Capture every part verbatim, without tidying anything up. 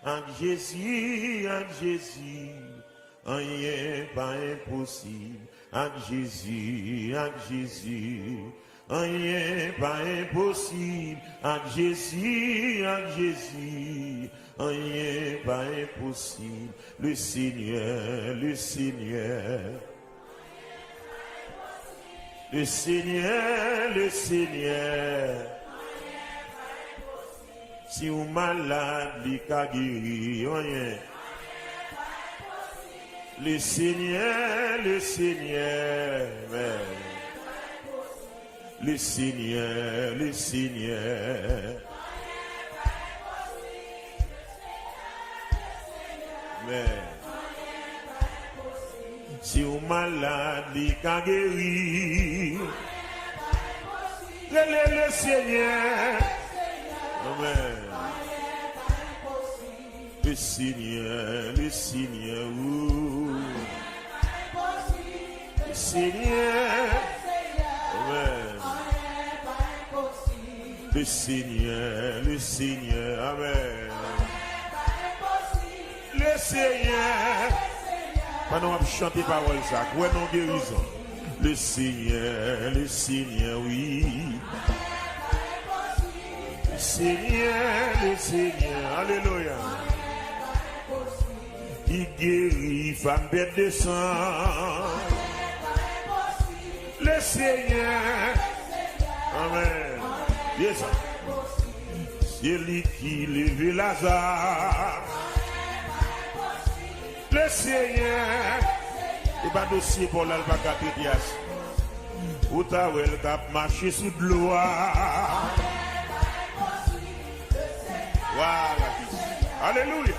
Ak Jezi, ak Jezi, anyen pa enposib. Ak Jezi, ak Jezi, anyen pa enposib. Ak Jezi, ak Jezi, anyen pa enposib. Le Seigneur, le Seigneur. Le Seigneur, le Seigneur. Si w malad, li ka geri, anyen. Le Seigneur, le Seigneur. Amen. Le Seigneur, le Seigneur. Amen. Si w malad, li ka geri. Rele le Seigneur. Amen. Le Seigneur, le Seigneur, ooh. Le Seigneur. Amen. Le Seigneur, le Seigneur. Amen. Le Seigneur. Pandan w ap chante pawòl sa, kwè nan gerizon. Le Seigneur, le Seigneur, wi. Le Seigneur, le Seigneur. Alelouya. Li geri fanm pèt de san. Le Seigneur. Amen. Yes. Se li ki leve Laza. Le Seigneur. E pa dosye pa w la, l pa ka trete a. Ou ta wè l k ap mache sou dlo a. Wa, la Kris. Alelouya.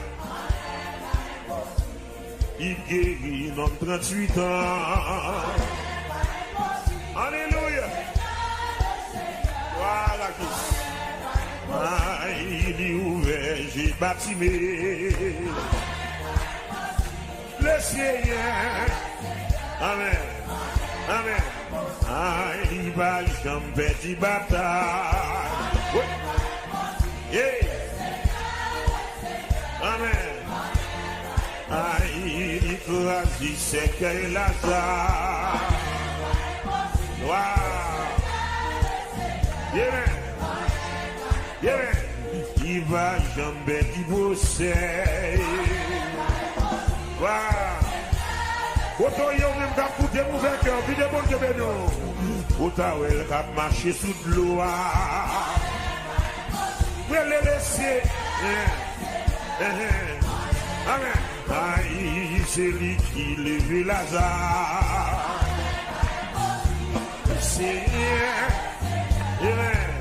Li geri nonm tranntuit an. Alelouya. Wa, la Kris. Ay, li ouvè je Batime. Le Seigneur. Amen. Amen. Ay, li pa janm pèdi batay. Wi. Hey. Amen. Ay, li kraze sèkèy Laza. Wow. Amen. Amen. Li pa janm pèdi pwosè. Wa. Kote w ye, ou menm k ap koute m, ouvè kè w, kite Bondye beni w. Ou ta wè l k ap mache sou dlo a. Rele le Seigneur. Amen. Ay, se li ki leve Laza. Seigneur. Amen.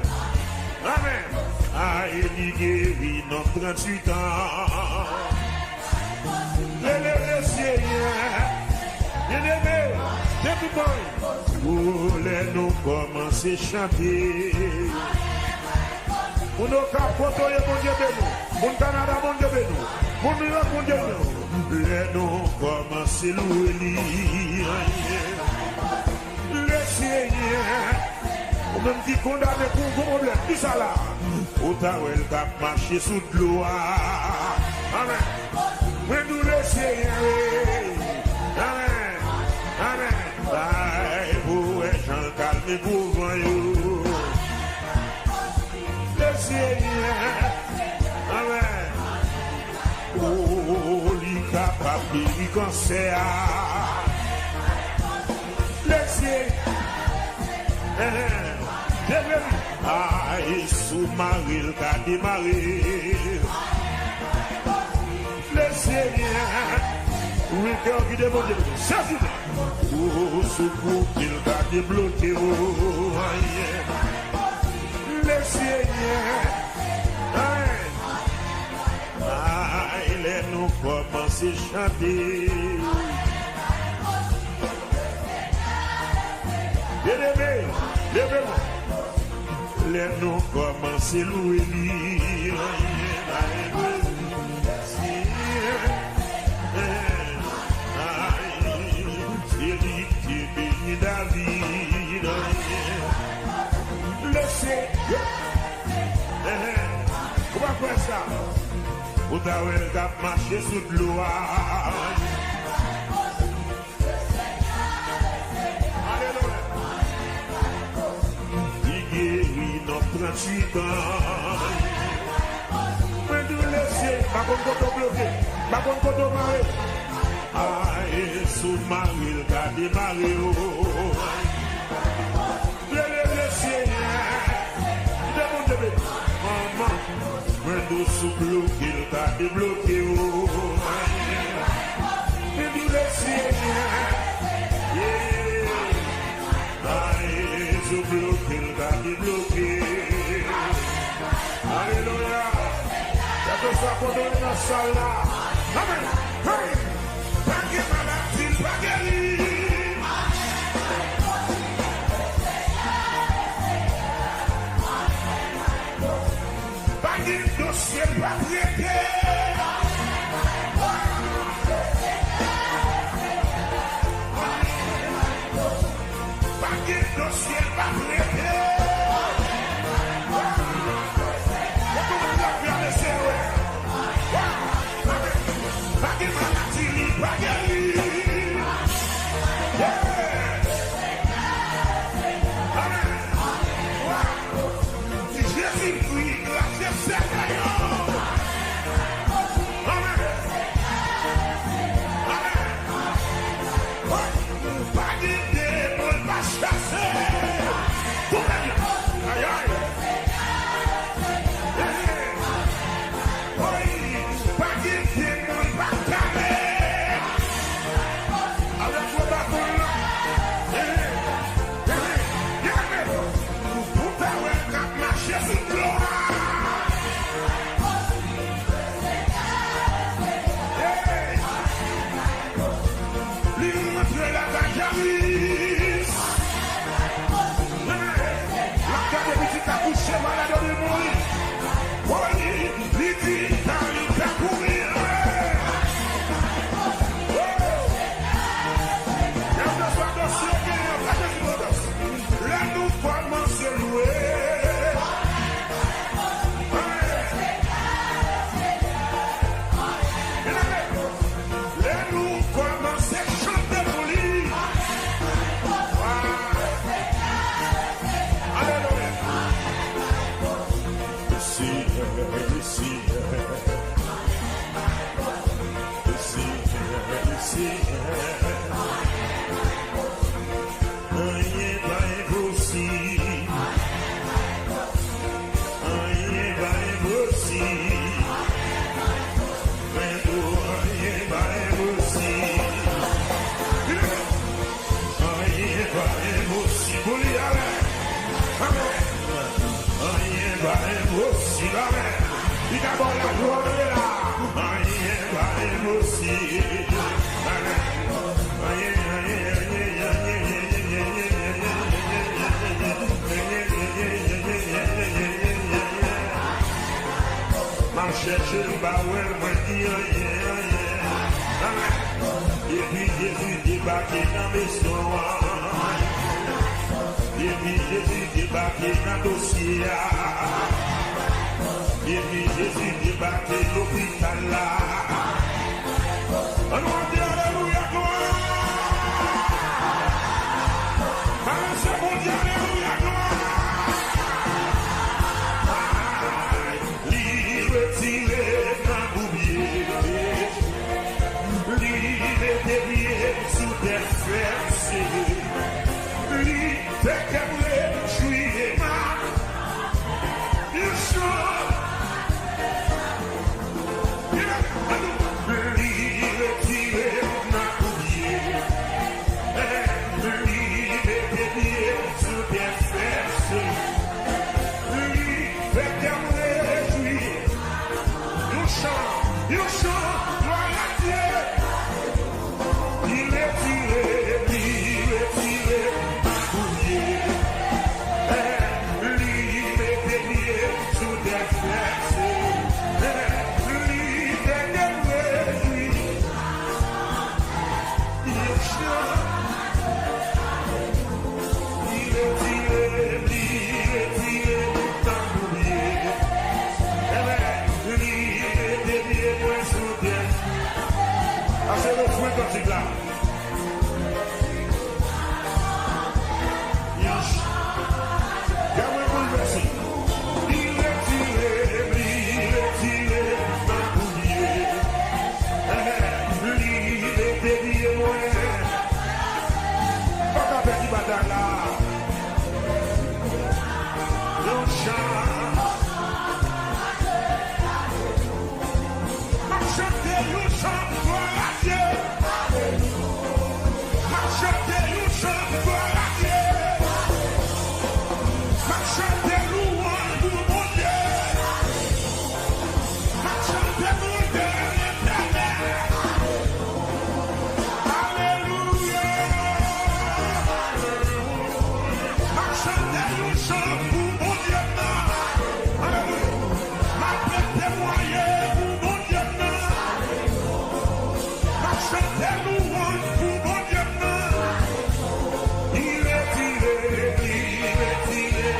Amen. Ay, li geri nonm tranntuit an. Rele le Seigneur. Byeneme, de tout bon. O, lè nou kòmanse chante. Moun Okap, kote w ye, Bondye beni w. Moun Kanada, Bondye beni w. Moun Nouyòk, Bondye beni w. Lè nou kòmanse lwe li, le Seigneur. Ou menm ki kondane pou yon gwo pwoblèm, ki sa la? Ou ta wè l k ap mache sou dlo a. Amen. Mwen di w le Seigneur. Amen. Amen. Bay pou wè jan l kalme gwo van yo. Le Seigneur. Amen. O, li kapab geri kansè a. Le Seigneur. Deliver. Ay, si w mare l ka demare. Le Seigneur. Wi, kè w kite Bondye. Sezi men. O, si w koupe l ka debloke w. Le Seigneur. Amen. Ay, lè nou kòmanse chante. Leve, leve mwen. Lè nou kòmanse lwe li. Ay, ay, ay, ay, ay, se li ki te beni David. Lese. Ou pa kwè sa? Ou ta wè l k ap mache sou dlo a. Alelouya. Li geri nonm tranntuit an. Mwen di w, lesye, m pa konn kote w bloke, m pa konn kote w mare. Ay, si w mare l ka demare w. Leve, leve, Senyè. Kite Bondye beni. Manman, mwen di w, si w bloke l ka debloke w. Mwen di w, leve, Senyè. Yeah. Ay, si w bloke l ka debloke. Alelouya. Kèlkeswa kote w ye nan sal la. Amèn. Hey! Pa gen maladi, pa geri. Pa gen dosye pa trete. Pa gen dosye pa trete. Ou konn trafya mesye wè. Pa gen maladi li pa geri. Yeah. Amèn. Jezikri kraze sèkèy yo. Amèn. Amèn. Pa gen demon l pa chase. Koupe l. Ayay. Woy, pa gen demon l pa kale. Avèk gwo baton l lan. Gade, pou ta wè l k ap mache sou dlo a. Hey! Li rantre lakay Jaris. L ap gade pitit la kouche, malad yo vin mouri. Woy, li di, "Talita koumi." Kèlkeswa dosye w genyen, pa Jezi pran dosye. Lè nou kòmanse lwe. Lè nou kòmanse chante pou li. Alelouya. Senyè, Senyè. Senyè, Senyè. Anyen pa enposib. Anyen pa enposib. Mwen di w, anyen pa enposib. Anyen pa enposib pou li, amèn. Amèn. Anyen pa enposib, amèn. Li ka ba w laglwa, tande la. Anyen pa enposib. Amèn. Anyen, anyen, anyen. M ap chèche l, m pa wè l, mwen di anyen, anyen. Amèn. Depi Jezi debake nan mesyon an. Depi Jezi debake nan dosye a. Depi Jezi debake lopital la. Ann nou di alelouya, glwa. Balanse Bondye, alelouya, glwa. Li retire nan boubye. Li mete pye sou tè fèm sere. Li fè kè m rejwi e m ap yon chan. Li retire m nan boubye. Li mete pye m sou tè fèm sere. Li fè kè m rejwi. Yon chan, yon chan, glwa a Dye. Li retire, li retire m nan boubye. Li mete pye m sou tè fèm sere. Li fè kè m rejwi. Yon chan. Li retire, li retire m nan boubye. Amèn. Li mete pye Kantik la. Yon ch-, kè mwen boulvèse. Li retire m, li retire m nan poumye. Li mete pye mwen. Pa ka pèdi batay la. Yon chan. M ap chante yon chan glwa a Dye. M ap chante yon chan glwa a Dye. M ap chante louwanj pou Bondye. M ap chante grandè Letènèl. Alelouya. M ap chante yon chan pou Bondye m nan. Alelouya. M ap temwaye pou Bondye m nan. M ap chante louwanj pou Bondye m nan. Li retire, li retire, li retire.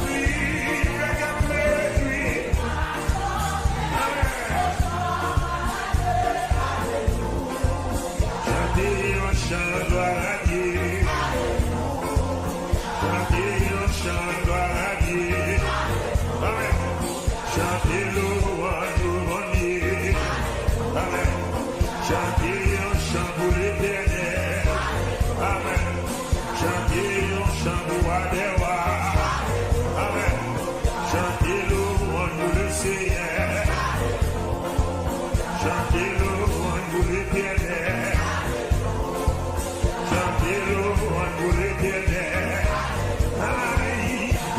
Li fè kè m redwi. Amèn. Chante yon chan glwa a Dye. Chante yon chan glwa a Dye. Amèn. Chante louwanj pou Bondye. Amèn. Chante yon chan pou Letènèl. Amèn. Chante yon chan pou Wa dè wa. Amèn. Chante louwanj pou Lesenyè. Chante louwanj pou Letènèl. Chante louwanj pou Letènèl. Ay,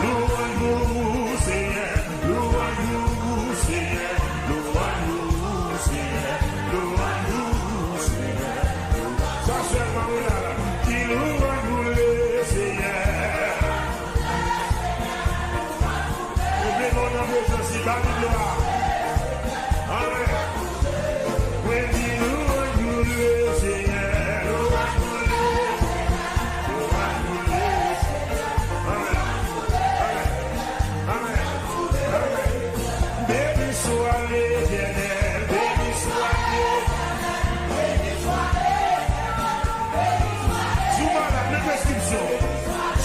louwanj pou Senyè, louwanj pou Senyè, louwanj pou Senyè, louwanj pou Senyè. Sa sèlman wi la, ki louwanj pou Lesenyè. Leve men w nan prezans li, ba li glwa. Amèn. Mwen di louwanj pou Lesenyè, louwanj pou Lesenyè, louwanj pou Lesenyè. Amèn. Amèn. Amèn. Amèn. Beni swa Letènèl, beni swa Letènèl, beni swa Letènèl. Si w malad, men preskripsyon.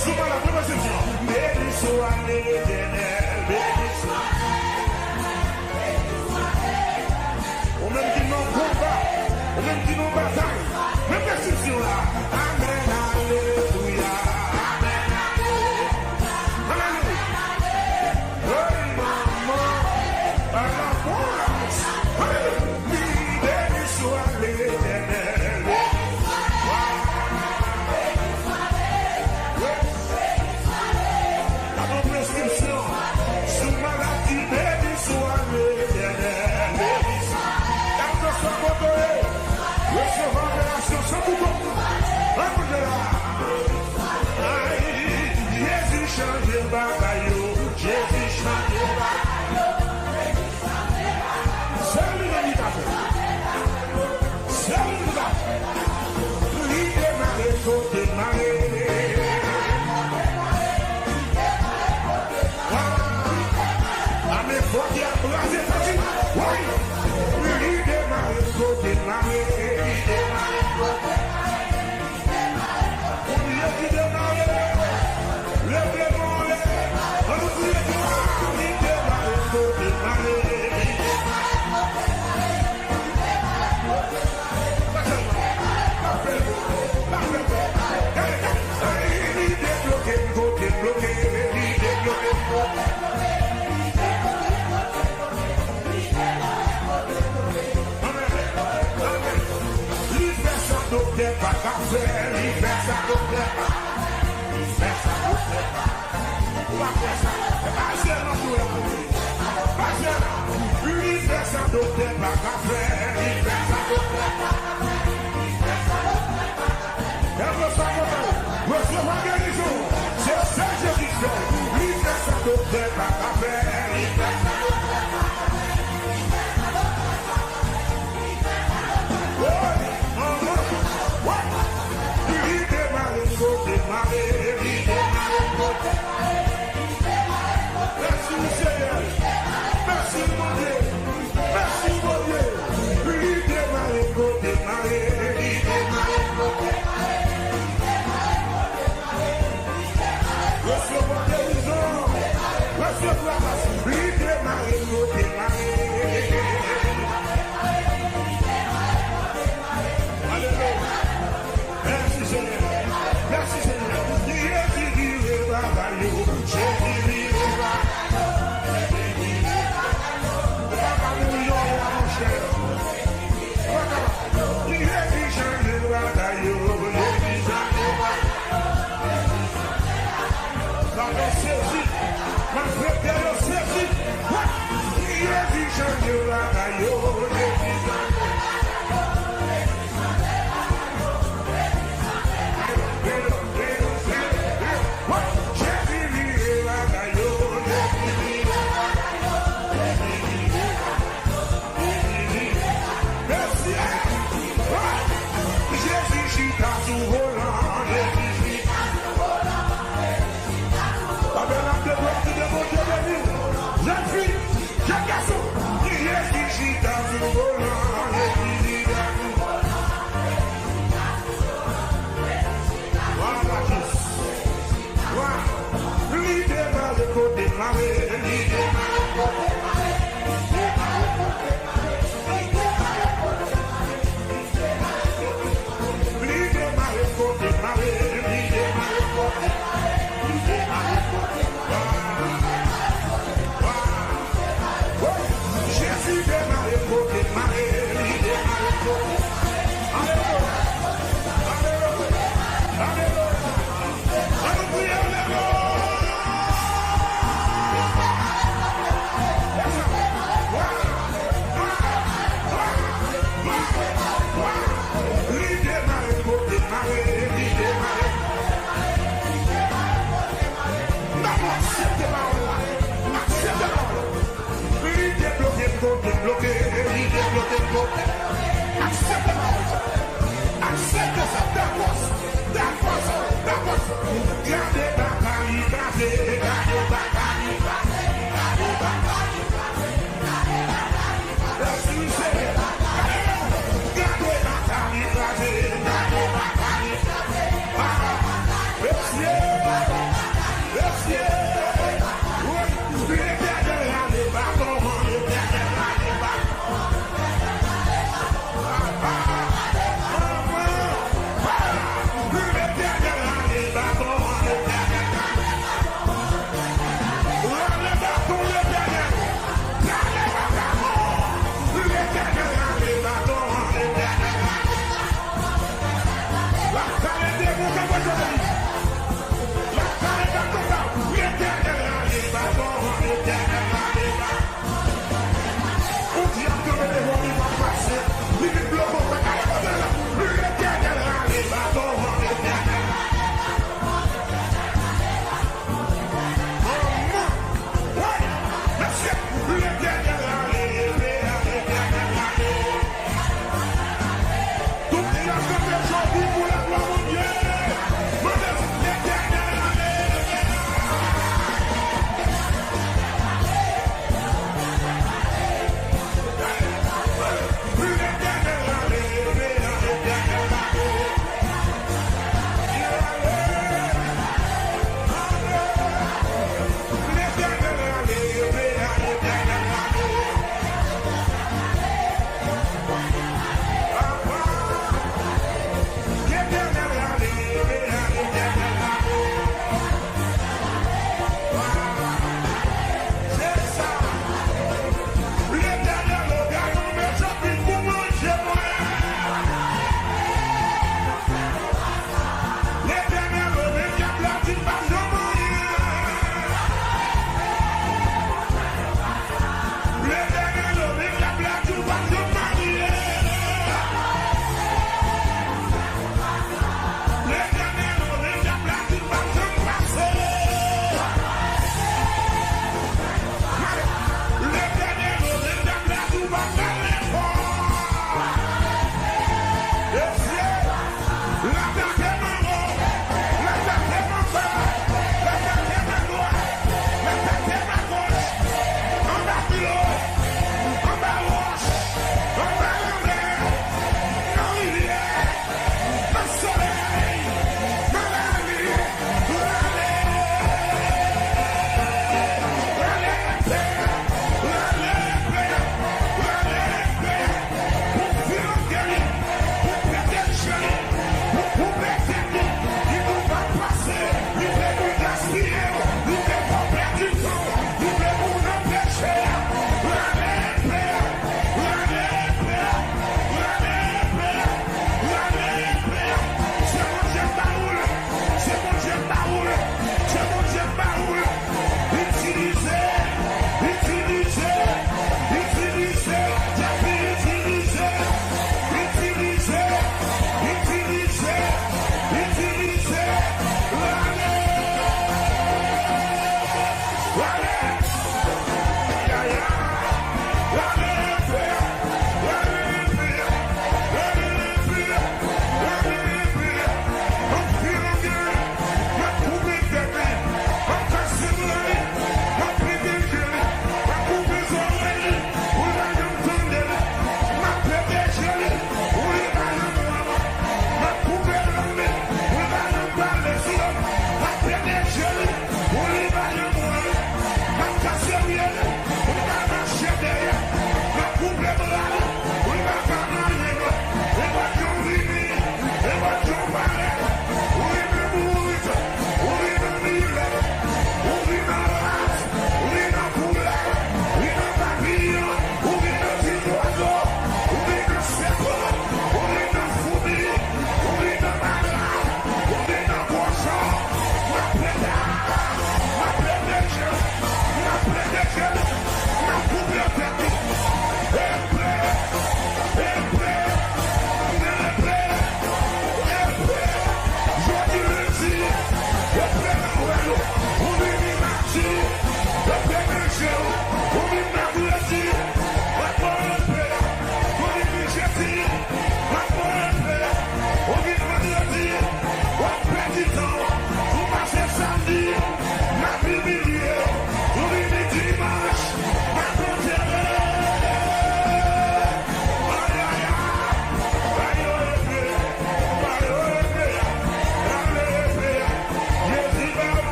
Si w malad, men preskripsyon. Beni swa Letènèl, beni swa Letènèl. Ou menm ki nan konba, ou menm ki nan batay, men preskripsyon la. Amèn, alelouya. Amèn, alelouya. Alelouya. Hey, mama, alabora. Alelouya. Beni swa Letènèl. Gade yon preskripsyon. Si w malad, di, beni swa Letènèl. Beni swa. Gade yon swa kote w ye. Resevwa operasyon san bouton. Ann kote la. Ay, Jezi chanje bagay yo. Jezi chanje bagay yo. Se li menm ki ka fè. Se li menm ki ka fè. Li demare, tou demare. Ame fò ki ap kraze, santi. Woy! Li demare, tou demare. Li demare, tou demare. Kounye ki demare, leve men w anlè. Ann nou kriye glwa. Li demare, tou demare. Li debloke m, tou debloke. Li debloke m, tou debloke. Amèn. Amèn. Li fè sa doktè pa ka fè. Li fè sa doktè pa ka fè. Li fè sa doktè pa ka fè. Ou pa kwè sa? E pa jwe nan tou la pou li. Pa jwe la. Li fè sa doktè pa ka fè. Li fè sa doktè pa ka fè. Li fè sa doktè pa ka fè. Lève sa kontan. Resevwa gerizon. Se sa Jezi fè. Li fè sa doktè pa ka fè. Li fè sa doktè pa ka fè. Li fè sa doktè pa ka fè. Li demare, tou demare, li demare, tou demare. Mèsi, mesye, Li demare kote mare, li demare kote mare, li demare kote mare. Wa, wa, wa. Jezi demare kote mare, li demare kote mare. Alelouya, alelouya, alelouya. Ann priye, alelouya. Li demare kote mare, li demare. N ap aksepte pawòl la. N aksepte pawòl la. Li debloke m kote m bloke, li debloke m kote. Aksepte pawòl sa. Aksepte sa. Dakò sa. Dakò sa. Dakò sa. Gade